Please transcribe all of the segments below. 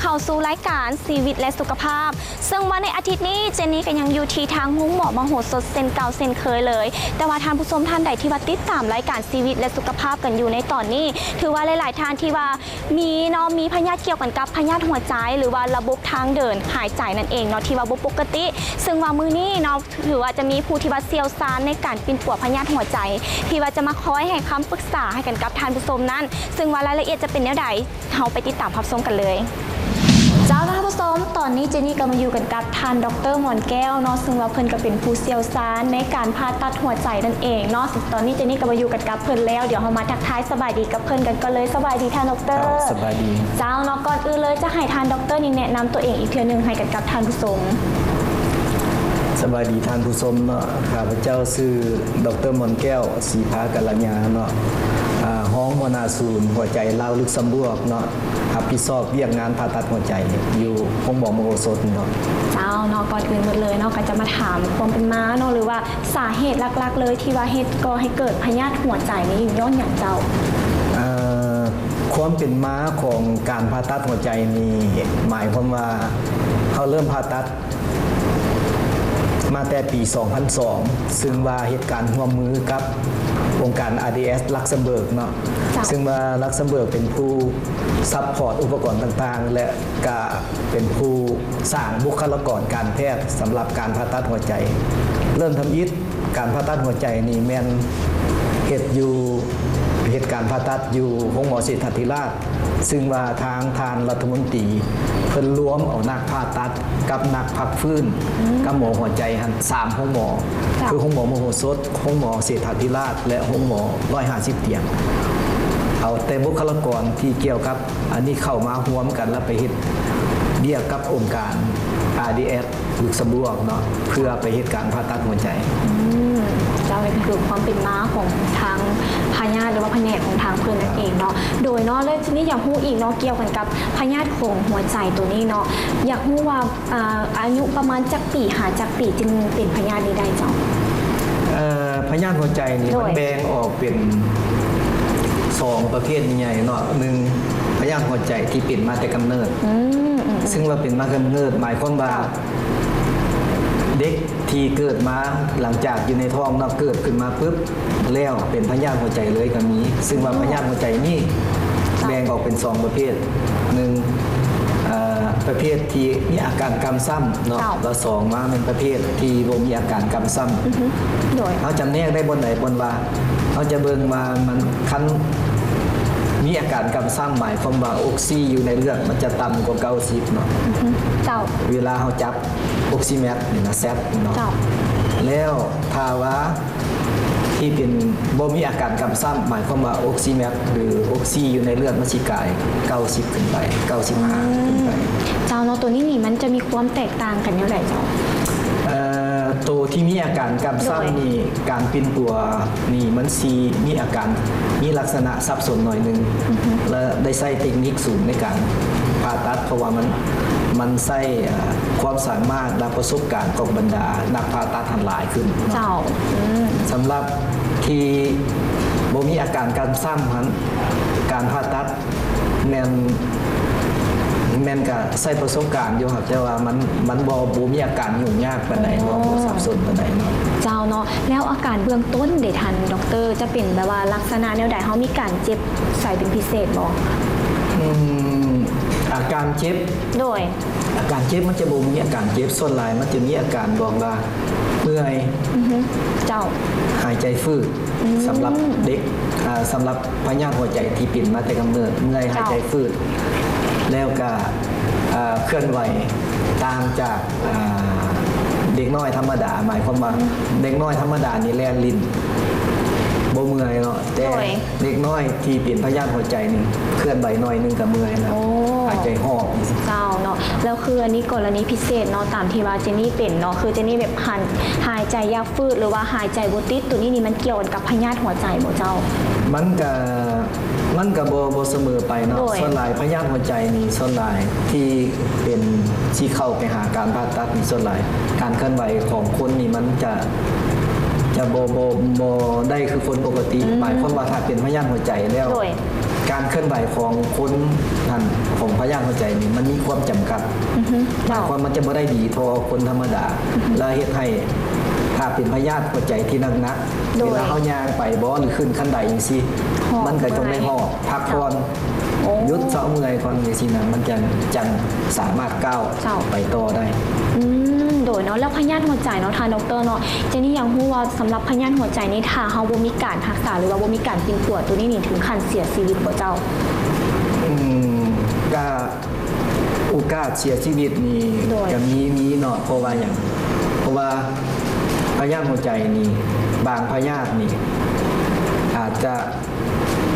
ເຂົ້າສູ່ລາຍການຊີວິດ ແລະ ສຸຂະພາບ ເຊິ່ງວ່າໃນອາທິດນີ້ ເຈນນີ້ກໍຍັງຢູ່ທີ່ທາງໂຮງໝໍມະໂຫສົດເຊັ່ນເກົ່າເຊັ່ນເຄີຍເລີຍ. ແຕ່ວ່າທ່ານຜູ້ຊົມທ່ານໃດທີ່ວ່າຕິດຕາມລາຍການຊີວິດ ແລະ ສຸຂະພາບກັນຢູ່ໃນຕອນນີ້ ຖືວ່າຫຼາຍໆທ່ານທີ່ວ່າມີເນາະ ມີພະຍາດກ່ຽວກັນກັບພະຍາດຫົວໃຈ ຫຼືວ່າລະບົບທາງເດີນຫາຍໃຈນັ້ນເອງເນາະ ທີ່ວ່າບໍ່ປົກກະຕິ ເຊິ່ງວ່າມື້ນີ້ເນາະ ຖືວ່າຈະມີຜູ້ທີ່ວ່າຊ່ຽວຊານໃນການປິ່ນປົວພະຍາດຫົວໃຈ ທີ່ວ່າຈະມາຄອຍໃຫ້ຄຳປຶກສາໃຫ້ກັນກັບທ່ານຜູ້ຊົມນັ້ນ ເຊິ່ງວ່າລາຍລະອຽດຈະເປັນແນວໃດ ເຮົາໄປຕິດຕາມຮັບຊົມກັນເລີຍ. ເຈົ້າ ທ່ານຜູ້ຊົມ ຕອນນີ້ເຈນນີ້ກໍມາຢູ່ກັນກັບທ່ານ ດອກເຕີ ມອນແກ້ວເນາະ ເຊິ່ງວ່າເພິ່ນກໍເປັນຜູ້ຊ່ຽວຊານໃນການຜ່າຕັດຫົວໃຈນັ້ນເອງເນາະ. ຕອນນີ້ເຈນນີ້ກໍມາຢູ່ກັນກັບເພິ່ນແລ້ວ ດຽວເຮົາມາທັກທາຍສະບາຍດີກັບເພິ່ນກັນກ່ອນເລີຍ. ສະບາຍດີທ່ານ ດອກເຕີ. ເຈົ້າ ສະບາຍດີ. ເຈົ້າເນາະ ກ່ອນອື່ນເລີຍຈະໃຫ້ທ່ານ ດອກເຕີ ນີ້ແນະນຳຕົວເອງອີກເທື່ອໜຶ່ງໃຫ້ກັນກັບທ່ານຜູ້ຊົມ. ສະບາຍດີທ່ານຜູ້ຊົມເນາະ ຂ້າພະເຈົ້າຊື່ ດອກເຕີ ມອນແກ້ວ ສີພາກາລະຍາເນາະ ອາ ຮອງຫົວໜ້າສູນຫົວໃຈລາວ ລຸກຊຳບວກເນາະ ຮັບຜິດຊອບວຽກງານຜ່າຕັດຫົວໃຈຢູ່ໂຮງໝໍມະໂຫສົດເນາະ. ເຈົ້າເນາະ ກ່ອນອື່ນໝົດເລີຍເນາະ ກໍຈະມາຖາມຄວາມເປັນມາເນາະ ຫຼືວ່າສາເຫດຫຼັກໆເລີຍທີ່ວ່າເຮັດກໍ່ໃຫ້ເກີດພະຍາດຫົວໃຈນີ້ຍ້ອນຫຍັງເຈົ້າ? ເອີ ຄວາມເປັນມາຂອງການຜ່າຕັດຫົວໃຈນີ້ ໝາຍຄວາມວ່າເຮົາເລີ່ມຜ່າຕັດ ມາແຕ່ປີສອງພັນສອງ ຊຶ່ງວ່າເຮັດການຮ່ວມມືກັບອົງການ ອາ ດີ ເອສ ລັກເຊັມເບີກເນາະ ເຈົ້າ ຊຶ່ງວ່າລັກເຊັມເບີກເປັນຜູ້ຊັບພອດອຸປະກອນຕ່າງໆ ແລະ ກະເປັນຜູ້ສ້າງບຸກຄະລາກອນການແພດສຳລັບການຜ່າຕັດຫົວໃຈ. ເລີ່ມທຳອິດການຜ່າຕັດຫົວໃຈນີ້ແມ່ນເຮັດຢູ່ ເຮັດການຜ່າຕັດຢູ່ໂຮງໝໍເສດຖາທິລາດ ຊຶ່ງວ່າທາງທ່ານລັດຖະມົນຕີເພິ່ນລວມເອົານັກຜ່າຕັດກັບນັກພັກຟື້ນ ອືມ ກັບໝໍຫົວໃຈຫັ້ນສາມໂຮງໝໍ ເຈົ້າ ຄືໂຮງໝໍມະໂຫສົດ, ໂຮງໝໍເສດຖາທິລາດ ແລະ ໂຮງໝໍຮ້ອຍຫ້າສິບຕຽງ. ເອົາແຕ່ບຸກຄະລາກອນທີ່ກ່ຽວກັບອັນນີ້ເຂົ້າມາຮ່ວມກັນ ແລ້ວໄປເຮັດວຽກກັບອົງການ ອາ ດີ ເອສ ລຸກຊຳບວກເນາະ ເພື່ອໄປເຮັດການຜ່າຕັດຫົວໃຈ. ອືມ ເຈົ້າ ນີ້ກໍຄືຄວາມເປັນມາຂອງທາງພະຍາດ ຫຼືວ່າພະແນກຂອງທາງເພິ່ນນັ້ນເອງເນາະ. ໂດຍເນາະ ແລ້ວທີນີ້ຢາກຮູ້ອີກເນາະ ກ່ຽວກັນກັບພະຍາດຂອງຫົວໃຈໂຕນີ້ເນາະ ຢາກຮູ້ວ່າ ອາ ອາຍຸປະມານຈັກປີຫາຈັກປີຈຶ່ງເປັນພະຍາດນີ້ໄດ້ເຈົ້າ? ເອີ ພະຍາດຫົວໃຈນີ້ ໂດຍ ມັນແບ່ງອອກເປັນສອງປະເພດໃຫຍ່ໆເນາະ. ໜຶ່ງ ພະຍາດຫົວໃຈທີ່ເປັນມາແຕ່ກຳເນີດ ອືມ ຊຶ່ງວ່າເປັນມາກຳເນີດ ໝາຍຄວາມວ່າ ເຈົ້າ ເດັກທີ່ເກີດມາຫຼັງຈາກຢູ່ໃນທ້ອງເນາະ ເກີດຂຶ້ນມາປຶບ ແລ້ວເປັນພະຍາດຫົວໃຈເລີຍກໍມີ ຊຶ່ງວ່າ ອືມ ພະຍາດຫົວໃຈນີ້ ເຈົ້າ ແບ່ງອອກເປັນສອງປະເພດ. ໜຶ່ງ ເອີ ປະເພດທີ່ມີອາການກຳຊ້ຳເນາະ ເຈົ້າ ແລ້ວສອງມາແມ່ນປະເພດທີ່ບໍ່ມີອາການກຳຊ້ຳ. ອືຮຶ ໂດຍ ເຮົາຈຳແນກໄດ້ບ່ອນໃດບ່ອນວ່າ ເຮົາຈະເບິ່ງວ່າມັນ ຄັນມີອາການກຳຊ້ຳ ໝາຍຄວາມວ່າອົກຊີຢູ່ໃນເລືອດມັນຈະຕ່ຳກວ່າເກົ້າສິບເນາະ. ອືຮຶ ເຈົ້າ ເວລາເຮົາຈັບ ອົກຊີແມັດນີ້ນະ ແຊັດເນາະ ເຈົ້າ ແລ້ວຖ້າວ່າທີ່ເປັນບໍ່ມີອາການກຳຊ້ຳ ໝາຍຄວາມວ່າອົກຊີແມັດ ຫຼື ອົກຊີຢູ່ໃນເລືອດມັນຊິກາຍເກົ້າສິບຂຶ້ນໄປ ເກົ້າສິບຫ້າ ອືມ ຂຶ້ນໄປ. ເຈົ້າເນາະ ໂຕນີ້ນີ້ມັນຈະມີຄວາມແຕກຕ່າງກັນແນວໃດເຈົ້າ? ເອີ ໂຕທີ່ມີອາການກຳຊ້ຳ ໂດຍ ນີ້ ການປິ່ນປົວນີ້ມັນຊິມີອາການ ມີລັກສະນະສັບສົນໜ້ອຍໜຶ່ງ ອືຮຶ ແລະ ໄດ້ໃຊ້ເຕັກນິກສູງໃນການຜ່າຕັດ ເພາະວ່າມັນ ມັນໃຊ້ ເອີ ຄວາມສາມາດ ແລະ ປະສົບການຂອງບັນດານັກຜ່າຕັດຫັ້ນຫຼາຍຂຶ້ນເນາະ. ເຈົ້າ ອືມ ສຳລັບທີ່ບໍ່ມີອາການກຳຊ້ຳຫັ້ນ ການຜ່າຕັດ ແມ່ນ ແມ່ນກະໃຊ້ປະສົບການຢູ່ ຫາກແຕ່ວ່າມັນ ມັນບໍ່ ບໍ່ມີອາການຫຍຸ້ງຍາກປານໃດ ອໍ ບໍ່ ບໍ່ສັບສົນປານໃດເນາະ. ເຈົ້າເນາະ ແລ້ວອາການເບື້ອງຕົ້ນເດທ່ານດອກເຕີ ຈະເປັນແບບວ່າລັກສະນະແນວໃດ? ເຮົາມີການເຈັບໃສເປັນພິເສດບໍ່? ອືມ ອາການເຈັບ ໂດຍ ອາການເຈັບມັນຈະບໍ່ມີອາການເຈັບ ສ່ວນຫຼາຍມັນຈະມີອາການບອກວ່າ ເມື່ອຍ ອືຮຶ ເຈົ້າ ຫາຍໃຈຝືດ ອືມ ສຳລັບເດັກ ອາ ສຳລັບພະຍາດຫົວໃຈທີ່ເປັນມາແຕ່ກຳເນີດ ເມື່ອຍ ເຈົ້າ ຫາຍໃຈຝືດ ແລ້ວກະ ເອີ ເຄື່ອນໄຫວຕ່າງຈາກ ອາ ເດັກນ້ອຍທຳມະດາ ໝາຍຄວາມວ່າ ອືມ ເດັກນ້ອຍທຳມະດານີ້ແລ່ນຫຼິ້ນບໍ່ເມື່ອຍເນາະ ແຕ່ ໂດຍ ເດັກນ້ອຍທີ່ເປັນພະຍາດຫົວໃຈນີ້ ເຄື່ອນໄຫວໜ້ອຍໜຶ່ງກໍເມື່ອຍແລ້ວ ໂອ້ ຫາຍໃຈຫອບ. ເຈົ້າເນາະ ແລ້ວຄືອັນນີ້ກໍລະນີພິເສດເນາະ ຕາມທີ່ວ່າເຈນນີ້ເປັນເນາະ ຄືເຈນນີ້ແບບຫັນ ຫາຍໃຈຢາກຝືດ ຫຼືວ່າຫາຍໃຈບໍ່ຕິດ ໂຕນີ້ນີ້ມັນກ່ຽວກັນກັບພະຍາດຫົວໃຈບໍ່ເຈົ້າ? ມັນກະ ມັນກະບໍ່ ບໍ່ສະເໝີໄປເນາະ ໂດຍ ສ່ວນຫຼາຍພະຍາດຫົວໃຈນີ້ ສ່ວນຫຼາຍທີ່ເປັນ ທີ່ເຂົ້າໄປຫາການຜ່າຕັດນີ້ ສ່ວນຫຼາຍການເຄື່ອນໄຫວຂອງຄົນນີ້ມັນຈະ ຈະບໍ່ ບໍ່ ບໍ່ໄດ້ຄືຄົນປົກກະຕິ ອືມ ໝາຍຄວາມວ່າຖ້າເປັນພະຍາດຫົວໃຈແລ້ວ ໂດຍ ການເຄື່ອນໄຫວຂອງຄົນຫັ້ນ ຂອງພະຍາດຫົວໃຈນີ້ ມັນມີຄວາມຈຳກັດ. ອືຮຶ ໝາຍຄວາມມັນຈະບໍ່ໄດ້ດີທໍ່ຄົນທຳມະດາ ແລະ ເຮັດໃຫ້ຖ້າເປັນພະຍາດຫົວໃຈທີ່ໜັກໆ ເວລາເຮົາຍ່າງໄປບໍ ຫຼື ຂຶ້ນຄັນໄດຈັ່ງຊີ້ ມັນກໍຕ້ອງໄດ້ຫອບ ພັກຜ່ອນ ຢຸດເຊົາເມື່ອຍກ່ອນຈັ່ງຊີ້ນະ ມັນຈັ່ງ ຈັ່ງສາມາດກ້າວໄປຕໍ່ໄດ້. ອືມ ໂດຍເນາະ ແລ້ວພະຍາດຫົວໃຈເນາະ ທ່ານດັອກເຕີເນາະ ເຈນນີ້ຢາກຮູ້ວ່າ ສຳລັບພະຍາດຫົວໃຈນີ້ ຖ້າເຮົາບໍ່ມີການຮັກສາ ຫຼືວ່າບໍ່ມີການປິ່ນປົວໂຕນີ້ນີ້ ເຖິງຂັ້ນເສຍຊີວິດບໍ່ເຈົ້າ? ອືມ ກະ ໂອກາດເສຍຊີວິດນີ້ ກະມີ ມີເນາະ ເພາະວ່າຫຍັງ? ເພາະວ່າພະຍາດຫົວໃຈນີ້ ບາງພະຍາດນີ້ ອາດຈະ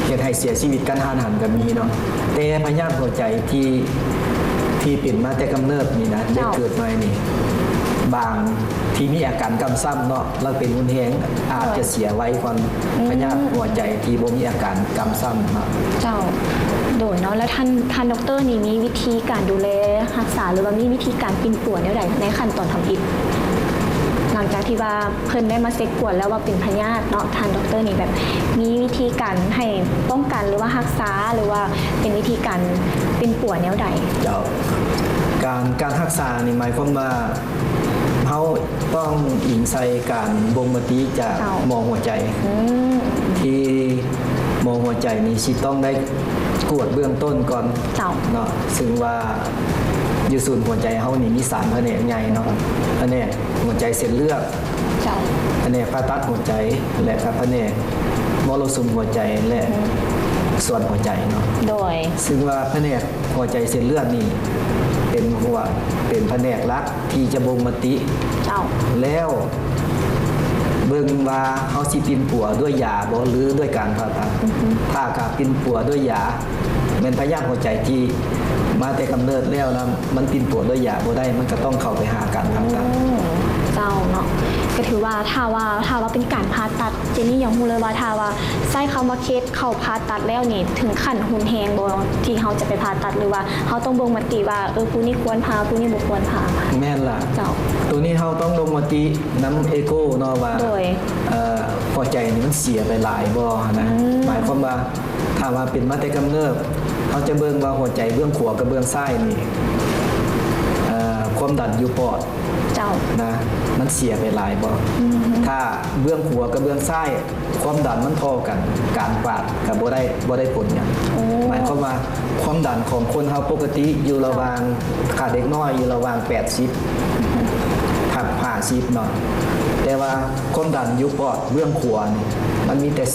ເຮັດໃຫ້ເສຍຊີວິດກະທັນຫັນກະມີເນາະ ແຕ່ພະຍາດຫົວໃຈທີ່ ທີ່ເປັນມາແຕ່ກຳເນີດນີ້ນະ ໄດ້ເກີດໃໝ່ນີ້ ບາງທີ່ມີອາການກຳຊ້ຳເນາະ ແລ້ວເປັນຮຸນແຮງ ອາດຈະເສຍໄວກວ່າພະຍາດຫົວໃຈທີ່ບໍ່ມີອາການກຳຊ້ຳເນາະ. ເຈົ້າ ໂດຍເນາະ ແລ້ວທ່ານ ທ່ານດັອກເຕີນີ້ມີວິທີການດູແລຮັກສາ ຫຼືວ່າມີວິທີການປິ່ນປົວແນວໃດໃນຂັ້ນຕອນທຳອິດ? ຫຼັງຈາກທີ່ວ່າເພິ່ນໄດ້ມາເຊັກກວດແລ້ວວ່າເປັນພະຍາດເນາະ ທ່ານດັອກເຕີນີ້ແບບມີວິທີການໃຫ້ປ້ອງກັນ ຫຼືວ່າຮັກສາ ຫຼືວ່າເປັນວິທີການປິ່ນປົວແນວໃດ? ເຈົ້າ ການ ການຮັກສານີ້ໝາຍຄວາມວ່າ ເຮົາຕ້ອງອີງໃສ່ການບົ່ງມະຕິຈາກໝໍຫົວໃຈ ທີ່ໝໍຫົວໃຈນີ້ຊິຕ້ອງໄດ້ກວດເບື້ອງຕົ້ນກ່ອນເນາະ ເຊິ່ງວ່າຢູ່ສູນຫົວໃຈເຮົານີ້ມີສາມພະແນກໃຫຍ່ເນາະ ພະແນກຫົວໃຈເສັ້ນເລືອດ ພະແນກຜ່າຕັດຫົວໃຈ ແລະ ກະພະແນກມໍລະສຸມຫົວໃຈ ແລະ ສ່ວນຫົວໃຈເນາະ ໂດຍ ເຊິ່ງວ່າພະແນກ ຫົວໃຈເສັ້ນເລືອດນີ້ເປັນຫົວ ເປັນພະແນກຫຼັກທີ່ຈະບົ່ງມະຕິ ເຈົ້າ ແລ້ວເບິ່ງວ່າເຮົາຊິປິ່ນປົວດ້ວຍຢາບໍ ຫຼື ດ້ວຍການຜ່າຕັດ ອືຮຶ ຖ້າການປິ່ນປົວດ້ວຍຢາ ແມ່ນພະຍາດຫົວໃຈທີ່ມາແຕ່ກຳເນີດແລ້ວນະ ມັນປິ່ນປົວດ້ວຍຢາບໍ່ໄດ້ ມັນກະຕ້ອງເຂົ້າໄປຫາການຜ່າຕັດ. ອືມ ເຈົ້າເນາະ ກະຖືວ່າ ຖ້າວ່າ ຖ້າວ່າເປັນການຜ່າຕັດ ເຈນນີ້ຢາກຮູ້ເລີຍວ່າ ຖ້າວ່າໃຊ້ຄຳວ່າເຄສເຂົ້າຜ່າຕັດແລ້ວນີ້ ເຖິງຂັ້ນຮຸນແຮງບໍ່ ທີ່ເຮົາຈະໄປຜ່າຕັດ ຫຼືວ່າເຮົາຕ້ອງບົ່ງມະຕິວ່າ ເອີ ຜູ້ນີ້ຄວນຜ່າ ຜູ້ນີ້ບໍ່ຄວນຜ່າ? ແມ່ນລະ ເຈົ້າ ໂຕນີ້ເຮົາຕ້ອງລົງມະຕິນຳເອໂກເນາະວ່າ ໂດຍ ເອີ ຫົວໃຈນີ້ມັນເສຍໄປຫຼາຍບໍ່ຫັ້ນນະ ອືມ ໝາຍຄວາມວ່າ ຖ້າວ່າເປັນມາແຕ່ກຳເນີດ ເຮົາຈະເບິ່ງວ່າຫົວໃຈເບື້ອງຂວາກັບເບື້ອງຊ້າຍນີ້ ເອີ ຄວາມດັນຢູ່ປອດ ເຈົ້າ ນະ ມັນເສຍໄປຫຼາຍບໍ່? ອືຮຶ ຖ້າເບື້ອງຂວາກັບເບື້ອງຊ້າຍ ຄວາມດັນມັນທໍ່ກັນ ການປາດກະບໍ່ໄດ້ ບໍ່ໄດ້ຜົນຫຍັງ. ໂອ້ ໝາຍຄວາມວ່າຄວາມດັນຂອງຄົນເຮົາປົກກະຕິຢູ່ລະຫວ່າງ ເຈົ້າ ຖ້າເດັກນ້ອຍຢູ່ລະຫວ່າງແປດສິບ ອືຮຶ ຫາຫ້າສິບເນາະ ແຕ່ວ່າຄວາມດັນຢູ່ປອດເບື້ອງຂວານີ້ ມັນມີແຕ່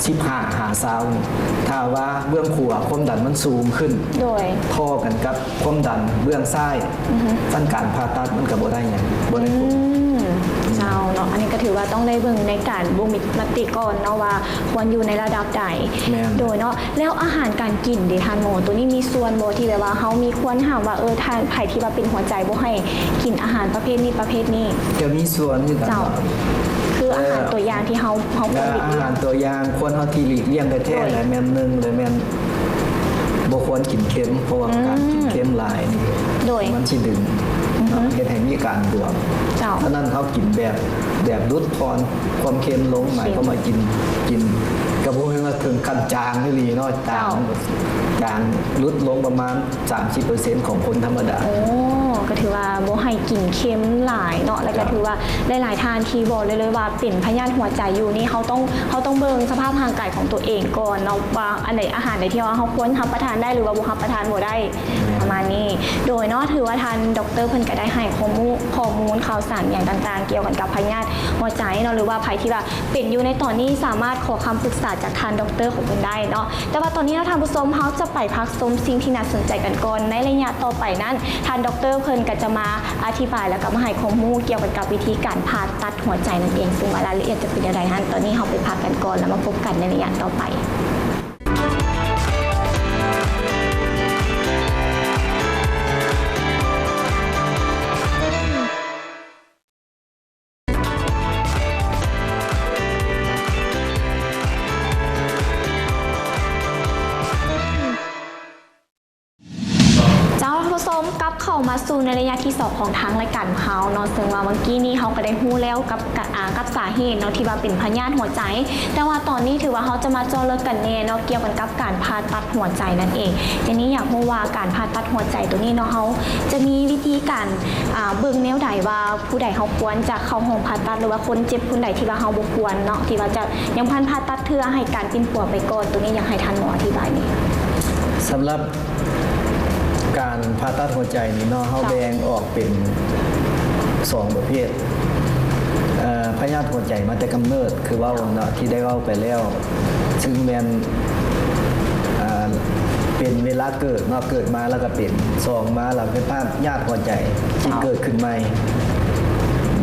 ສິບຫ້າຫາຊາວນີ້ ຖ້າວ່າເບື້ອງຂວາຄວາມດັນມັນສູງຂຶ້ນ ໂດຍ ທໍ່ກັນກັບຄວາມດັນເບື້ອງຊ້າຍ ອືຮຶ ຊັ້ນການຜ່າຕັດມັນກະບໍ່ໄດ້ຫຍັງ ບໍ່ໄດ້ຜົນ. ອືມ ເຈົ້າເນາະ ອັນນີ້ກະຖືວ່າຕ້ອງໄດ້ເບິ່ງໃນການບົ່ງມະຕິກ່ອນເນາະວ່າຄວນຢູ່ໃນລະດັບໃດ. ແມ່ນ ໂດຍເນາະ ແລ້ວອາຫານການກິນເດທ່ານໝໍ ໂຕນີ້ມີສ່ວນບໍ່ທີ່ແບບວ່າເຮົາມີຄວນຫ້າມວ່າ ເອີ ຖ້າໃຜທີ່ວ່າເປັນຫົວໃຈບໍ່ໃຫ້ ກິນອາຫານປະເພດນີ້ປະເພດນີ້? ກະມີສ່ວນຄືກັນ ເຈົ້າ ເນາະ ຄືອາຫານ ເອີ ຕົວຢ່າງທີ່ເຮົາ ເຮົາຄວນຫຼີກລ້ຽງ ອາຫານຕົວຢ່າງຄວນເຮົາທີ່ຫຼີກລ້ຽງແທ້ໆ ໂດຍ ແລະ ແມ່ນ ໜຶ່ງ ແລະ ແມ່ນບໍ່ຄວນກິນເຄັມ ເພາະວ່າ ອືມ ການກິນເຄັມຫຼາຍນີ້ ໂດຍ ມັນຊິດຶງ ອືຮຶ ເນາະ ເຮັດໃຫ້ມີການບວມ ເຈົ້າ ສະນັ້ນເຮົາກິນແບບ ແບບຫຼຸດຜ່ອນຄວາມເຄັມລົງ ເຄັມ ໝາຍຄວາມວ່າກິນ ກິນ ກະບໍ່ແມ່ນວ່າເຖິງຂັ້ນຈາງອີ່ຫຼີເນາະ ຈາງ ເຈົ້າ ຈາງຫຼຸດລົງປະມານ ສາມສິບເປີເຊັນຂອງຄົນທຳມະດາ. ໂອ້ ກະຖືວ່າບໍ່ໃຫ້ກິນເຄັມຫຼາຍເນາະ ແລະ ກະຖືວ່າຫຼາຍໆທ່ານທີ່ບອກໄດ້ເລີຍວ່າເປັນພະຍາດຫົວໃຈຢູ່ນີ້ ເຮົາຕ້ອງ ເຮົາຕ້ອງເບິ່ງສະພາບຮ່າງກາຍຂອງຕົວເອງກ່ອນເນາະ ວ່າອັນໃດ ອາຫານໃດທີ່ວ່າເຮົາຄວນຮັບປະທານໄດ້ ຫຼືວ່າບໍ່ຮັບປະທານບໍ່ໄດ້ ປະມານນີ້ ໂດຍເນາະ ຖືວ່າທ່ານດັອກເຕີເພິ່ນກະໄດ້ໃຫ້ຂໍ້ມູນ ຂໍ້ມູນຂ່າວສານຫຍັງຕ່າງໆ ກ່ຽວກັນກັບພະຍາດຫົວໃຈເນາະ ຫຼືວ່າໃຜທີ່ວ່າເປັນຢູ່ໃນຕອນນີ້ ສາມາດຂໍຄຳປຶກສາຈາກທ່ານດັອກເຕີຂອງເພິ່ນໄດ້ເນາະ. ແຕ່ວ່າຕອນນີ້ເນາະທ່ານຜູ້ຊົມ ເຮົາຈະໄປພັກຊົມສິ່ງທີ່ໜ້າສົນໃຈກັນກ່ອນ ໃນໄລຍະຕໍ່ໄປນັ້ນ ທ່ານດັອກເຕີເພິ່ນກະຈະມາອະທິບາຍ ແລ້ວກະມາໃຫ້ຄວາມຮູ້ກ່ຽວກັນກັບວິທີການຜ່າຕັດຫົວໃຈນັ້ນເອງ ເຊິ່ງວ່າລາຍລະອຽດຈະເປັນແນວໃດນັ້ນ ຕອນນີ້ເຮົາໄປພັກກັນກ່ອນ ແລ້ວມາພົບກັນໃນໄລຍະຕໍ່ໄປ. ເຈົ້າ ທ່ານຜູ້ຊົມ ກັບເຂົ້າມາ ສູ່ໃນໄລຍະທີສອງຂອງທາງລາຍການເຮົາເນາະ, ເຊິ່ງວ່າເມື່ອກີ້ນີ້ເຮົາກໍໄດ້ຮູ້ແລ້ວກັບ ອາ ກັບສາເຫດເນາະ ທີ່ວ່າເປັນພະຍາດຫົວໃຈ, ແຕ່ວ່າຕອນນີ້ຖືວ່າເຮົາຈະມາເຈາະເລິກກັນແດ່ເນາະ ກ່ຽວກັນກັບການຜ່າຕັດຫົວໃຈນັ້ນເອງ. ທີນີ້ຢາກຮູ້ວ່າການຜ່າຕັດຫົວໃຈໂຕນີ້ເນາະ ເຮົາຈະມີວິທີການ ອາ ເບິ່ງແນວໃດວ່າຜູ້ໃດເຮົາຄວນຈະເຂົ້າຫ້ອງຜ່າຕັດ ຫຼືວ່າຄົນເຈັບຄົນໃດທີ່ວ່າເຮົາບໍ່ຄວນເນາະ ທີ່ວ່າຈະຍັງບໍ່ທັນຜ່າຕັດເທື່ອ ໃຫ້ການປິ່ນປົວໄປກ່ອນ? ໂຕນີ້ຢາກໃຫ້ທ່ານໝໍອະທິບາຍແດ່. ສຳລັບ ການຜ່າຕັດຫົວໃຈນີ້ເນາະ ເຮົາ ເຈົ້າ ແບ່ງອອກເປັນສອງປະເພດ. ເອີ ພະຍາດຫົວໃຈມາແຕ່ກຳເນີດ ຄືເວົ້າເນາະ ທີ່ໄດ້ເວົ້າໄປແລ້ວ ຊຶ່ງແມ່ນ ເປັນເວລາເກີດເນາະ ເກີດມາແລ້ວກໍເປັນ. ສອງມາແລ້ວເປັນພະຍາດຫົວໃຈທີ່ເກີດຂຶ້ນໃໝ່.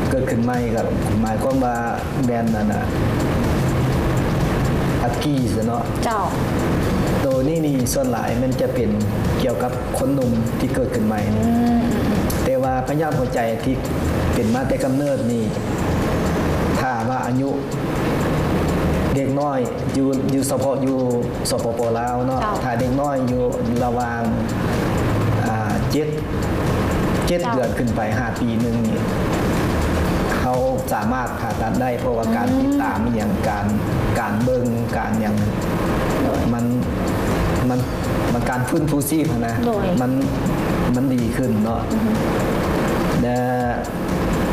ເກີດຂຶ້ນໃໝ່ກໍໝາຍຄວາມວ່າ ແມ່ນອັນນ່າ ອາກີຊະເນາະ. ເຈົ້າ. ໂຕນີ້ນີ້ສ່ວນຫຼາຍແມ່ນຈະເປັນກ່ຽວກັບຄົນໜຸ່ມທີ່ເກີດຂຶ້ນໃໝ່. ອືມ ອືມ ອືມ. ແຕ່ວ່າພະຍາດຫົວໃຈທີ່ເປັນມາແຕ່ກຳເນີດນີ້ ຖ້າວ່າອາຍຸເດັກນ້ອຍ ຢູ່ ຢູ່ສະເພາະຢູ່ ສປປ ລາວເນາະ. ເຈົ້າ. ຖ້າເດັກນ້ອຍຢູ່ລະຫວ່າງ ອາ ເຈັດ ເຈັດ ເຈົ້າ ເດືອນຂຶ້ນໄປຫາປີໜຶ່ງນີ້ ເຮົາສາມາດຜ່າຕັດໄດ້ ເພາະວ່າການ ອືມ ຕິດຕາມອີ່ຫຍັງ ການ ການເບິ່ງ ການຫຍັງ ໂດຍ ມັນ ມັນ ມັນການຟື້ນຟູຊີບຫັ້ນນະ ໂດຍ ມັນ ມັນດີຂຶ້ນເນາະ. ອືຮຶ. ແລະ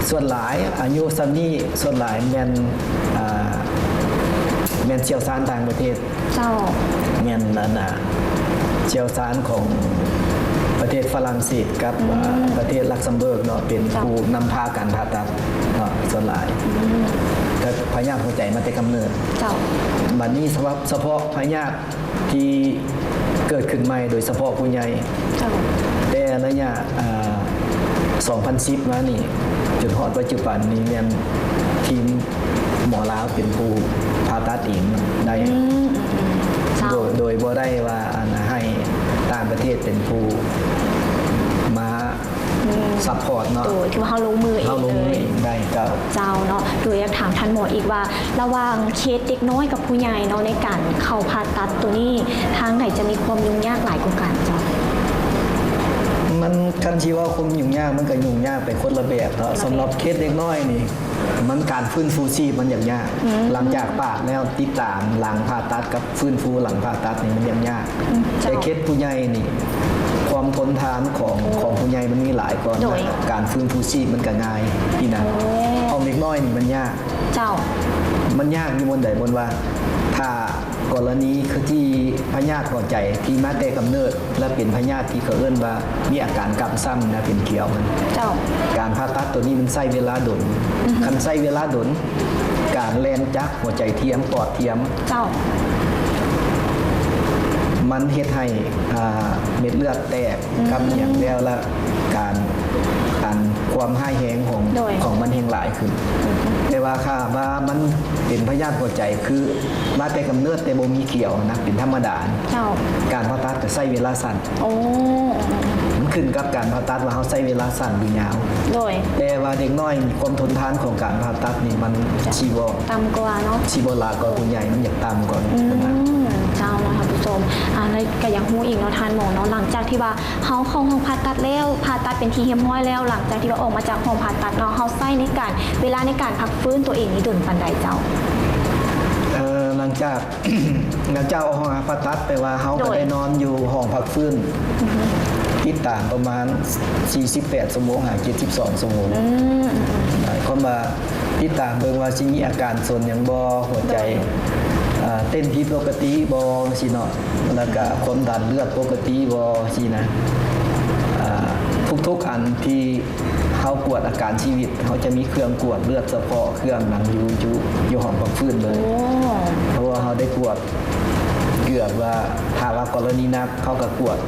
ສ່ວນຫຼາຍອາຍຸສ່ຳນີ້ ສ່ວນຫຼາຍແມ່ນ ອາ ແມ່ນຊ່ຽວຊານຕ່າງປະເທດ. ເຈົ້າ. ແມ່ນອັນນ່າ ຊ່ຽວຊານຂອງປະເທດຝຣັ່ງເສດກັບ ອືມ ອາ ປະເທດລັກເຊັມເບີກເນາະ ເປັນ ເຈົ້າ ຜູ້ນຳພາການຜ່າຕັດເນາະ ສ່ວນຫຼາຍ. ອືມ. ແຕ່ພະຍາດຫົວໃຈມາແຕ່ກຳເນີດ. ເຈົ້າ. ບັດນີ້ສະເພາະ ສະເພາະພະຍາດ ທີ່ເກີດຂຶ້ນໃໝ່ ໂດຍສະເພາະຜູ້ໃຫຍ່. ເຈົ້າ. ແຕ່ໄລຍະ ອາ ສອງພັນສິບມານີ້ ຈົນຮອດປັດຈຸບັນນີ້ ແມ່ນທີມໝໍລາວເປັນຜູ້ຜ່າຕັດເອງໄດ້. ອືມ ອືມ ເຈົ້າ. ໂດຍ ໂດຍບໍ່ໄດ້ວ່າ ອັນ ໃຫ້ຕ່າງປະເທດເປັນຜູ້ມາ ອືມ ຊັບພອດເນາະ. ໂດຍ ຖືວ່າເຮົາລົງມືເອງ ເຮົາລົງມືເອງໄດ້. ເຈົ້າ. ເຈົ້າເນາະ. ໂດຍຢາກຖາມທ່ານໝໍອີກວ່າ ລະຫວ່າງເຄສເດັກນ້ອຍກັບຜູ້ໃຫຍ່ເນາະ ໃນການເຂົ້າຜ່າຕັດໂຕນີ້ ທາງໃດຈະມີຄວາມຫຍຸ້ງຍາກຫຼາຍກວ່າກັນເຈົ້າ? ມັນ ຄັນຊິເວົ້າຄວາມຫຍຸ້ງຍາກ ມັນກໍຫຍຸ້ງຍາກໄປຄົນລະແບບເນາະ. ຄົນລະແບບ. ສຳລັບເຄສເດັກນ້ອຍນີ້ ມັນການຟື້ນຟູຊີບມັນຍາກຍາກ. ອືມ. ຫຼັງຈາກປາດແລ້ວ ຕິດຕາມຫຼັງຜ່າຕັດກັບຟື້ນຟູຫຼັງຜ່າຕັດນີ້ມັນຍາກຍາກ. ອືມ ເຈົ້າ. ແຕ່ເຄສຜູ້ໃຫຍ່ນີ້ ຄວາມທົນທານຂອງ ໂອ້ ຂອງຜູ້ໃຫຍ່ມັນມີຫຼາຍກວ່າ. ໂດຍ. ການຟື້ນຟູຊີບມັນກໍງ່າຍນີ້ນະ. ໂອ້ ຂອງເດັກນ້ອຍນີ້ມັນຍາກ. ເຈົ້າ. ມັນຍາກຢູ່ບ່ອນໃດບ່ອນວ່າ ຖ້າກໍລະນີຄືທີ່ພະຍາດຫົວໃຈທີ່ມາແຕ່ກຳເນີດ ແລະ ເປັນພະຍາດທີ່ເຂົາເອີ້ນວ່າມີອາການກຳຊ້ຳນະ ເປັນຂຽວຫັ້ນ. ເຈົ້າ. ການຜ່າຕັດໂຕນີ້ມັນໃຊ້ເວລາດົນ. ອືຮຶ. ຄັນໃຊ້ເວລາດົນ ການແລ່ນຈາກຫົວໃຈທຽມ ປອດທຽມ. ເຈົ້າ. ມັນເຮັດໃຫ້ ອາ ເມັດເລືອດແຕກ ອືມ ກັບອີ່ຫຍັງແລ້ວລະ ການ ການຄວາມຮ້າຍແຮງຂອງ ໂດຍ ຂອງມັນແຮ່ງຫຼາຍຂຶ້ນ. ອືມ. ແຕ່ວ່າຖ້າວ່າມັນເປັນພະຍາດຫົວໃຈ ຄືມາແຕ່ກຳເນີດແຕ່ບໍ່ມີຂຽວນະ ເປັນທຳມະດາ. ເຈົ້າ. ການຜ່າຕັດຈະໃຊ້ເວລາສັ້ນ. ໂອ້. ມັນຂຶ້ນກັບການຜ່າຕັດວ່າເຮົາໃຊ້ເວລາສັ້ນຫຼືຍາວ. ໂດຍ. ແຕ່ວ່າເດັກນ້ອຍນີ້ ຄວາມທົນທານຂອງການຜ່າຕັດນີ້ມັນ ເຈົ້າ ຊິບໍ່ ຕ່ຳກວ່າເນາະ. ຊິບໍ່ຫຼາຍກວ່າຜູ້ໃຫຍ່ ມັນຢາກຕ່ຳກວ່າ. ອືມ. ເຈົ້າເນາະ ທ່ານຜູ້ຊົມ. ອາ ແລະ ກໍຢາກຮູ້ອີກເນາະ ທ່ານໝໍເນາະ ຫຼັງຈາກທີ່ວ່າ ເຮົາເຂົ້າຫ້ອງຜ່າຕັດແລ້ວ ຜ່າຕັດເປັນທີ່ຮຽບຮ້ອຍແລ້ວ ຫຼັງຈາກທີ່ວ່າອອກມາຈາກຫ້ອງຜ່າຕັດເນາະ ເຮົາໃຊ້ໃນການ ເວລາໃນການພັກຟື້ນຕົວເອງນີ້ດົນປານໃດເຈົ້າ? ເອີ ຫຼັງຈາກ ຫຼັງຈາກອອກຫ້ອງຜ່າຕັດ ແປວ່າເຮົາ ໂດຍ ກໍໄດ້ນອນຢູ່ຫ້ອງພັກຟື້ນ ອືຮຶ ຕິດຕາມປະມານສີ່ສິບແປດຊົ່ວໂມງຫາເຈັດສິບສອງຊົ່ວໂມງ. ອືມ ໝາຍຄວາມວ່າ ຕິດຕາມເບິ່ງວ່າຊິມີອາການສົນຫຍັງບໍ່ ຫົວໃຈ ໂດຍ ເອີ ເຕັ້ນຜິດປົກກະຕິບໍ່ ຈັ່ງຊີ້ເນາະ ແລ້ວກະຄວາມດັນເລືອດປົກກະຕິບໍ່ ຊີ້ນະ. ເອີ ທຸກໆອັນທີ່ເຮົາກວດອາການຊີວິດ ເຮົາຈະມີເຄື່ອງກວດເລືອດສະເພາະ ເຄື່ອງຫຍັງຢູ່ ຢູ່ ຢູ່ຫ້ອງພັກຟື້ນເລີຍ. ໂອ້ ເພາະວ່າເຮົາໄດ້ກວດ ເກືອບວ່າ ຖ້າວ່າກໍລະນີໜັກ ເຮົາກໍກວດ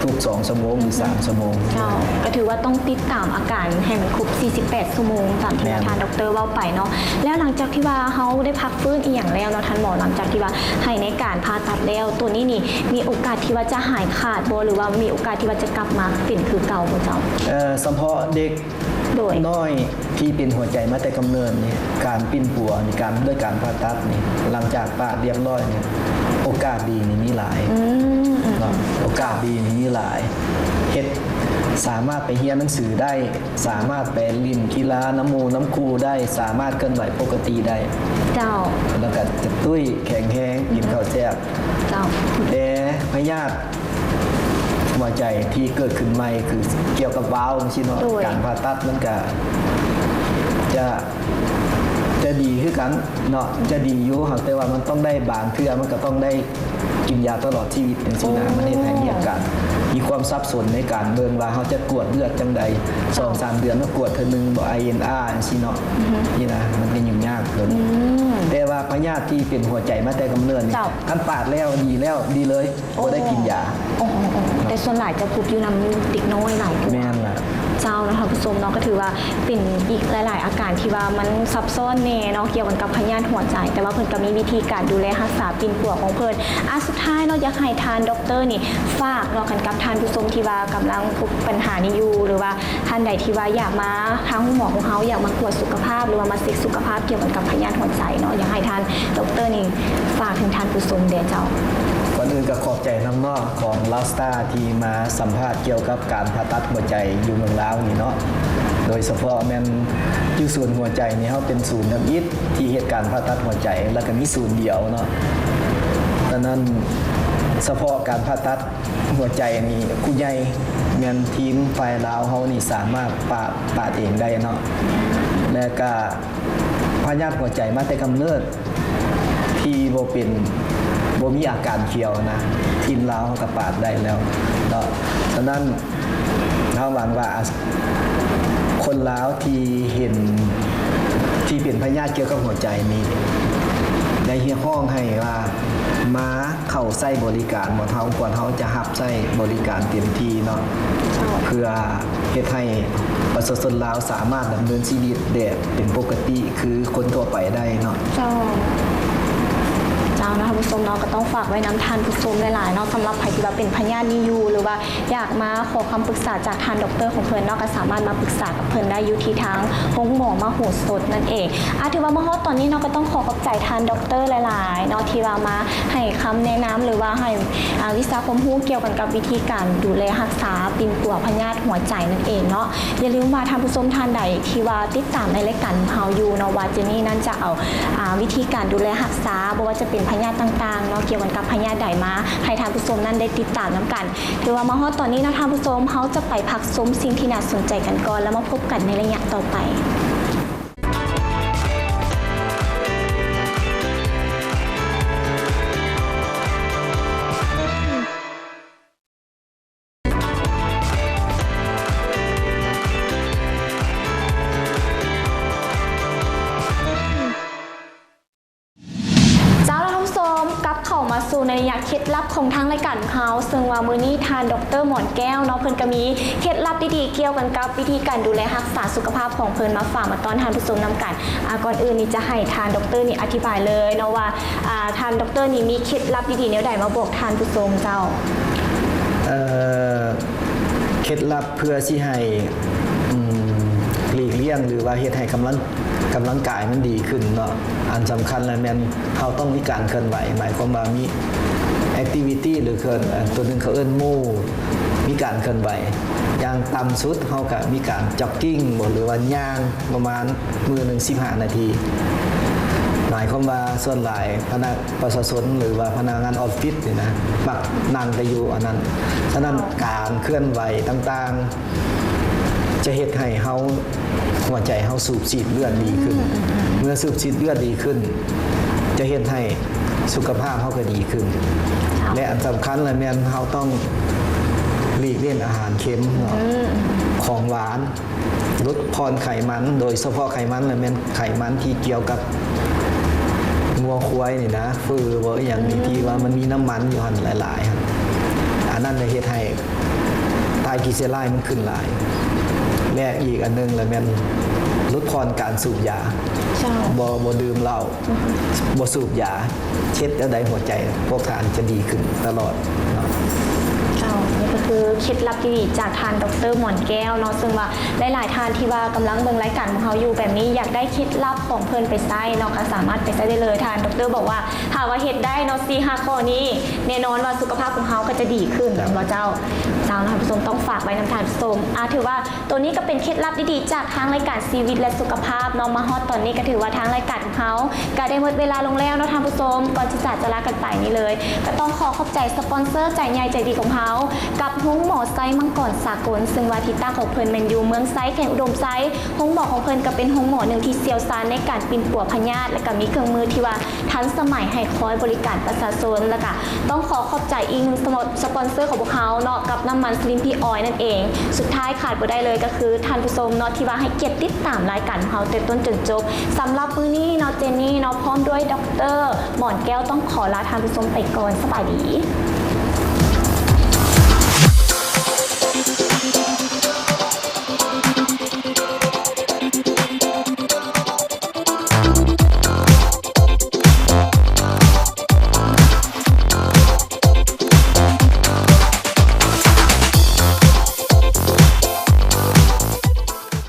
ທຸກໆສອງຊົ່ວໂມງ ຫຼື ສາມຊົ່ວໂມງ. ເຈົ້າ ກໍຖືວ່າຕ້ອງຕິດຕາມອາການໃຫ້ມັນຄົບສີ່ສິບແປດຊົ່ວໂມງ ຕາມທີ່ ແມ່ນ ທ່ານດັອກເຕີເວົ້າໄປເນາະ. ແລ້ວຫຼັງຈາກທີ່ວ່າເຮົາໄດ້ພັກຟື້ນອີ່ຫຍັງແລ້ວເນາະ ທ່ານໝໍ, ຫຼັງຈາກທີ່ວ່າໃຫ້ໃນການຜ່າຕັດແລ້ວ ໂຕນີ້ນີ້ ມີໂອກາດທີ່ວ່າຈະຫາຍຂາດບໍ່ ຫຼືວ່າມີໂອກາດທີ່ວ່າຈະກັບມາເປັນຄືເກົ່າບໍ່ເຈົ້າ? ເອີ ສະເພາະເດັກ ໂດຍ ນ້ອຍທີ່ເປັນຫົວໃຈມາແຕ່ກຳເນີດນີ້ ການປິ່ນປົວນີ້ ການ ດ້ວຍການຜ່າຕັດນີ້ ຫຼັງຈາກປາດລຽບຮ້ອຍນີ້ ໂອກາດດີນີ້ມີຫຼາຍ. ອືມ ອືມ ເນາະ ໂອກາດດີນີ້ມີຫຼາຍ ເຮັດ ສາມາດໄປຮຽນໜັງສືໄດ້, ສາມາດໄປຫຼິ້ນກິລານຳໝູ່ນຳຄູ່ໄດ້, ສາມາດເຄື່ອນໄຫວປົກກະຕິໄດ້. ເຈົ້າ. ແລ້ວກໍຈະຕຸ້ຍແຂງແຮງ, ກິນເຂົ້າແຊບ. ເຈົ້າ. ແຕ່ພະຍາດຫົວໃຈທີ່ເກີດຂຶ້ນໃໝ່ ຄືກ່ຽວກັບວາວຈັ່ງຊີ້ເນາະ, ໂດຍ ການຜ່າຕັດມັນກະຈະ ຈະດີຄືກັນເນາະ, ຈະດີຢູ່ ຫາກແຕ່ວ່າມັນຕ້ອງໄດ້ ບາງເທື່ອມັນກໍຕ້ອງໄດ້ກິນຢາຕະຫຼອດຊີວິດຈັ່ງຊີ້ນະ. ໂອ້ ມັນເຮັດໃຫ້ມີອາການ ມີຄວາມສັບສົນໃນການເບິ່ງວ່າເຮົາຈະກວດເລືອດຈັ່ງໃດ, ສອງສາມເດືອນມາກວດເທື່ອໜຶ່ງບໍ ໄອເອັນອາ ຈັ່ງຊີ້ເນາະ. ອືຮຶ. ນີ້ນະ ມັນກໍຫຍຸ້ງຍາກເກີນ. ອືມ. ແຕ່ວ່າພະຍາດທີ່ເປັນຫົວໃຈມາແຕ່ກຳເນີດນີ້ ເຈົ້າ ຄັນປາດແລ້ວດີແລ້ວ ດີເລີຍ. ໂອ້ ບໍ່ໄດ້ກິນຢາ. ໂອ້ ໂອ້ ໂອ້ ແຕ່ສ່ວນຫຼາຍຈະພົບຢູ່ນຳເດັກນ້ອຍຫຼາຍກວ່າ. ແມ່ນລະ. ເຈົ້າ ເນາະ ທ່ານຜູ້ຊົມເນາະ, ກໍຖືວ່າເປັນອີກຫຼາຍໆອາການທີ່ວ່າມັນຊັບຊ້ອນແດ່ເນາະ ກ່ຽວກັນກັບພະຍາດຫົວໃຈ, ແຕ່ວ່າເພິ່ນກໍມີວິທີການດູແລຮັກສາປິ່ນປົວຂອງເພິ່ນ. ອາ ສຸດທ້າຍເນາະ ຢາກໃຫ້ທ່ານດັອກເຕີນີ້ຝາກເນາະ ກັນກັບທ່ານຜູ້ຊົມທີ່ວ່າກຳລັງພົບບັນຫານີ້ຢູ່ ຫຼືວ່າ ທ່ານໃດທີ່ວ່າຢາກມາທາງໂຮງໝໍຂອງເຮົາ, ຢາກມາກວດສຸຂະພາບ ຫຼືວ່າມາເຊັກສຸຂະພາບກ່ຽວກັນກັບພະຍາດຫົວໃຈເນາະ, ຢາກໃຫ້ທ່ານດັອກເຕີນີ້ຝາກເຖິງທ່ານຜູ້ຊົມແດ່ເຈົ້າ. ກ່ອນອື່ນກໍຂອບໃຈນຳເນາະ ຂອງລາວສະຕາ ທີ່ມາສຳພາດກ່ຽວກັບການຜ່າຕັດຫົວໃຈຢູ່ເມືອງລາວນີ້ເນາະ, ໂດຍສະເພາະແມ່ນຢູ່ສູນຫົວໃຈນີ້ ເຮົາເປັນສູນທຳອິດທີ່ເຮັດການຜ່າຕັດຫົວໃຈ ແລ້ວກໍມີສູນດຽວເນາະ. ສະນັ້ນ ສະເພາະການຜ່າຕັດ ຫົວໃຈນີ້ ຜູ້ໃຫຍ່ແມ່ນທີມຝ່າຍລາວເຮົານີ້ສາມາດປາດ ປາດເອງໄດ້ເນາະ, ແລະກະພະຍາດຫົວໃຈມາແຕ່ກຳເນີດທີ່ບໍ່ເປັນ ບໍ່ມີອາການຂຽວນະ ທີມລາວເຮົາກະປາດໄດ້ແລ້ວເນາະ. ສະນັ້ນ ເຮົາຫວັງວ່າ ອາ ຄົນລາວທີ່ເຫັນ ທີ່ເປັນພະຍາດກ່ຽວກັບຫົວໃຈນີ້ ໄດ້ຮຽກຮ້ອງໃຫ້ວ່າມາເຂົ້າໃຊ້ບໍລິການ ໝໍເຮົາ ພວກເຮົາຈະຮັບໃຊ້ບໍລິການເຕັມທີ່ເນາະ ເຈົ້າ ເພື່ອເຮັດໃຫ້ປະຊາຊົນລາວສາມາດດຳເນີນຊີວິດແບບເປັນປົກກະຕິຄືຄົນທົ່ວໄປໄດ້ເນາະ. ເຈົ້າ ເຈົ້າ ເນາະ ທ່ານຜູ້ຊົມເນາະ, ກໍຕ້ອງຝາກໄວ້ນຳທ່ານຜູ້ຊົມຫຼາຍໆເນາະ, ສຳລັບໃຜທີ່ວ່າເປັນພະຍາດນີ້ຢູ່ ຫຼືວ່າ ຢາກມາຂໍຄຳປຶກສາຈາກທ່ານດັອກເຕີຂອງເພິ່ນເນາະ, ກໍສາມາດມາປຶກສາກັບເພິ່ນໄດ້ຢູ່ທີ່ທາງໂຮງໝໍມະໂຫສົດນັ້ນເອງ. ອາ ຖືວ່າມາຮອດຕອນນີ້ເນາະ, ກໍຕ້ອງຂໍຂອບໃຈທ່ານດັອກເຕີຫຼາຍໆເນາະ ທີ່ວ່າມາໃຫ້ຄຳແນະນຳ ຫຼືວ່າໃຫ້ ອາ ວິຊາຄວາມຮູ້ກ່ຽວກັນກັບວິທີການດູແລຮັກສາປິ່ນປົວພະຍາດຫົວໃຈນັ້ນເອງເນາະ. ຢ່າລືມວ່າທ່ານຜູ້ຊົມທ່ານໃດທີ່ວ່າຕິດຕາມໃນລາຍການຂອງເຮົາຢູ່ເນາະ, ວ່າເຈນນີ້ນັ້ນຈະເອົາ ອາ ວິທີການດູແລຮັກສາ ບໍ່ວ່າຈະເປັນພະຍາດຕ່າງໆເນາະ, ກ່ຽວກັນກັບພະຍາດໃດ ມາໃຫ້ທ່ານຜູ້ຊົມນັ້ນໄດ້ຕິດຕາມນຳກັນ. ຖືວ່າມາຮອດຕອນນີ້ເນາະທ່ານຜູ້ຊົມ, ເຮົາຈະໄປພັກຊົມສິ່ງທີ່ໜ້າສົນໃຈກັນກ່ອນ ແລ້ວມາພົບກັນໃນໄລຍະຕໍ່ໄປ. ເຈົ້າ ແລ້ວທ່ານຜູ້ຊົມ ກັບເຂົ້າມາສູ່ໃນໄລຍະເຄັດລັບຂອງທາງລາຍການຂອງເຮົາ, ເຊິ່ງວ່າມື້ນີ້ທ່ານ ດຣ ໝອນແກ້ວເນາະ ເພິ່ນກໍມີເຄັດລັບດີໆກ່ຽວກັນກັບວິທີການດູແລຮັກສາສຸຂະພາບຂອງເພິ່ນ ມາຝາກມາຕ້ອນທ່ານຜູ້ຊົມນຳກັນ. ອາ ກ່ອນອື່ນນີ້ຈະໃຫ້ທ່ານ ດຣ ນີ້ອະທິບາຍເລີຍເນາະວ່າ ອາ ທ່ານ ດຣ ນີ້ມີເຄັດລັບດີໆແນວໃດມາບອກທ່ານຜູ້ຊົມເຈົ້າ? ເອີ ເຄັດລັບເພື່ອຊິໃຫ້ ອືມ ຫຼີກລ່ຽງ ຫຼືວ່າເຮັດໃຫ້ກຳລັງ ກຳລັງກາຍມັນດີຂຶ້ນເນາະ, ອັນສຳຄັນລະແມ່ນເຮົາຕ້ອງມີການເຄື່ອນໄຫວ, ໝາຍຄວາມວ່າມີແອັກທິວິຕີ ຫຼືເຄື່ອນ ໂຕໜຶ່ງເຂົາເອີ້ນ move ມີການເຄື່ອນໄຫວ. ຢ່າງຕ່ຳສຸດເຮົາກະມີການຈັອກກິ້ງບໍ ຫຼືວ່າຍ່າງປະມານມື້ໜຶ່ງສິບຫ້ານາທີ. ໝາຍຄວາມວ່າສ່ວນຫຼາຍພະນັກ ປະຊາຊົນ ຫຼືວ່າພະນັກງານອອບຟິດນີ້ນະ ມັກນັ່ງແຕ່ຢູ່ອັນນັ້ນ. ສະນັ້ນ ເຈົ້າ ການເຄື່ອນໄຫວຕ່າງໆ ຈະເຮັດໃຫ້ເຮົາ ຫົວໃຈເຮົາສູບສີດເລືອດດີຂຶ້ນ. ອືມ ເມື່ອສູບສີດເລືອດດີຂຶ້ນ ຈະເຮັດໃຫ້ສຸຂະພາບເຮົາກໍດີຂຶ້ນ. ເຈົ້າ ແລະ ອັນສຳຄັນລະແມ່ນເຮົາຕ້ອງຫຼີກເວັ້ນອາຫານເຄັມເນາະ, ອືມ ຂອງຫວານ, ຫຼຸດຜ່ອນໄຂມັນ, ໂດຍສະເພາະໄຂມັນລະແມ່ນໄຂມັນທີ່ກ່ຽວກັບງົວຄວາຍນີ້ນະ, ເຝີບໍ ອີ່ຫຍັງນີ້ ອືມ ທີ່ວ່າມັນມີນ້ຳມັນຢູ່ຫັ້ນຫຼາຍໆຫັ້ນ, ອັນນັ້ນຈະເຮັດໃຫ້ ໄຕຣກິເຊໄລມັນຂຶ້ນຫຼາຍ ແລະ ອີກອັນໜຶ່ງລະແມ່ນຫຼຸດຜ່ອນການສູບຢາ. ເຈົ້າ ບໍ່ ບໍ່ດື່ມເຫຼົ້າ ອືຮຶ ບໍ່ສູບຢາ, ເຮັດແນວໃດຫົວໃຈພວກທ່ານຈະດີຂຶ້ນຕະຫຼອດເນາະ. ເຈົ້າ ນີ້ກໍຄືເຄັດລັບດີໆຈາກທ່ານ ດຣ ໝອນແກ້ວເນາະ, ເຊິ່ງວ່າຫຼາຍໆທ່ານທີ່ວ່າກຳລັງເບິ່ງລາຍການຂອງເຮົາຢູ່ແບບນີ້ ຢາກໄດ້ເຄັດລັບຂອງເພິ່ນໄປໃຊ້ເນາະ ກໍສາມາດໄປໃຊ້ໄດ້ເລີຍ. ທ່ານ ດຣ ບອກວ່າ ຖ້າວ່າເຮັດໄດ້ເນາະ ສີ່ຫ້າຂໍ້ນີ້ ແນ່ນອນວ່າສຸຂະພາບຂອງເຮົາກໍຈະດີຂຶ້ນ ເຈົ້າ ແມ່ນບໍ່ເຈົ້າ? ເຈົ້າ ທ່ານຜູ້ຊົມ ຕ້ອງຝາກໄວ້ນຳທ່ານຜູ້ຊົມ ອາ ຖືວ່າໂຕນີ້ກໍເປັນເຄັດລັບດີໆ ຈາກທາງລາຍການຊີວິດ ແລະ ສຸຂະພາບເນາະ. ມາຮອດຕອນນີ້ກໍຖືວ່າທາງລາຍການຂອງເຮົາ ກໍໄດ້ໝົດເວລາລົງແລ້ວເນາະທ່ານຜູ້ຊົມ. ກ່ອນທີ່ຈະຈະລາກັນໄປນີ້ເລີຍ ກໍຕ້ອງຂໍຂອບໃຈສະປອນເຊີໃຈໃຫຍ່ໃຈດີຂອງເຮົາ ກັບໂຮງໝໍໄຊມັງກອນສາກົນ ເຊິ່ງວ່າທີ່ຕັ້ງຂອງເພິ່ນແມ່ນຢູ່ເມືອງໄຊ ແຂວງອຸດົມໄຊ. ໂຮງໝໍຂອງເພິ່ນກໍເປັນໂຮງໝໍໜຶ່ງທີ່ຊ່ຽວຊານໃນການປິ່ນປົວພະຍາດ ແລະ ກໍມີເຄື່ອງມືທີ່ວ່າທັນສະໄໝໃຫ້ຄອຍບໍລິການປະຊາຊົນ. ແລ້ວກໍຕ້ອງຂໍຂອບໃຈອີກໜຶ່ງສະປອນເຊີຂອງພວກເຮົາເນາະ ກັບນ້ຳມັນ Slimpy Oil ນັ້ນເອງ. ສຸດທ້າຍຂາດບໍ່ໄດ້ເລີຍກໍຄືທ່ານຜູ້ຊົມເນາະ ທີ່ວ່າໃຫ້ກຽດຕິດຕາມລາຍການຂອງເຮົາແຕ່ຕົ້ນຈົນຈົບ. ສຳລັບມື້ນີ້ເນາະ ເຈນນີ້ເນາະ ພ້ອມດ້ວຍ ດຣ ໝອນແກ້ວ ຕ້ອງຂໍລາທ່ານຜູ້ຊົມໄປກ່ອນ. ສະບາຍດີ.